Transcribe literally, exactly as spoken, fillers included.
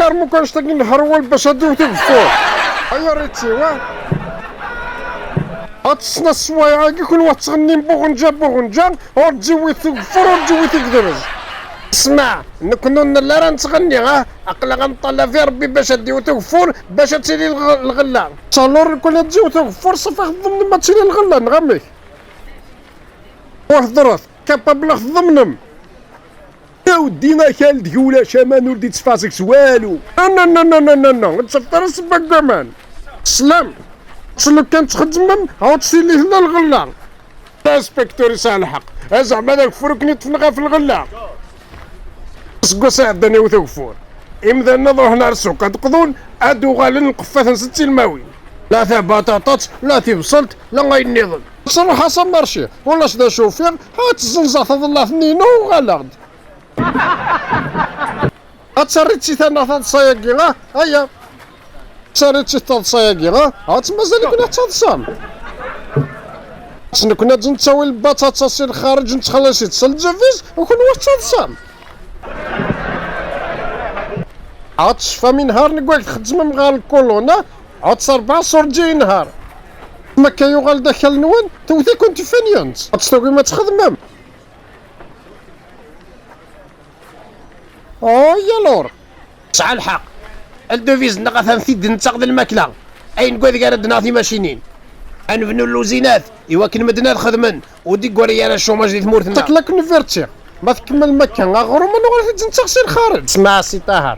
Armu kan cctagi nherwel bac ad d-iwet ugeffur. Ay ariti wa. Ad tesna sswayeɛ-agi kun wa ttɣennin buɣenǧa buɣenǧa, ur d-iwit ugeffur ur d-iwit igdebz. Sma, nekni ur nelli ara nettɣenni, ah, aql-aɣ ad neṭṭalab i Rebbi bac ad d-iwet ugeffur, bac ad tili lɣ- lɣella. Salur kun ad d-iwet ugeffur ṣafi ad tḍemnem ad tili lɣella, neɣ amek? Ur hedret, capable ad tḍemnem. A weddi, akal deg ulac aman ur d-itteffeɣ seg-s walu. Non, non, non, non, non, non, non, ur ttafet ara ssebba deg waman. Teslam? Ttlu kan txeddmem, ur ttili tella lɣella. L'inspecteur yesɛa lḥeqq. Azeɛma d ageffur i ken-iṭṭfen ɣef lɣella. Aseggas iɛeddan iwet ugeffur. Imdanen ad ruḥen ar ssuq ad qḍun, ad uɣalen lqeffat-nsen d tilmawin. La tabaṭaṭat, la tibṣelt, la ayen nniḍen. Ttruḥ-as amarci, ulac d acu ufiɣ, ad tezzenzeɣ taḍellaɛt-nni-inu uɣaleɣ-d. Ad terriḍ si tana taḍsa-agi, ah, aya. Ad terriḍ si taḍsa-agi, ah, ad mazal-iken ad taḍsam. Ttnekna ad nettawi lbaṭaṭa si lxariǧ nettxellis-itt s lǧaviz, u kenwi ad taḍsam. Ad tecfam inhar nek wak txeddmem ɣer lkuluna, ad terbeɛ surǧi inhar. Ma akka yuɣal d akal-nwen, tewwet-iken tfinyent. Ad tugim ad txedmem. Oh, yalur. Tesɛa lḥeqq. Ldeviz-nneɣ atan t-id-nettaɣ d lmakla. Ayen deg wadeg ara d-naɣ timacinin. Ad nebnu lluzinat, iwakken medden ad xedmen, ur d-iggari ara ccumaj di tmurt-nneɣ. Takla konverti. Ma tkemmel makka, aɣrum ad nuɣal t-id-nettaɣ si lxariǧ. Smeɛ a Si Ṭaher.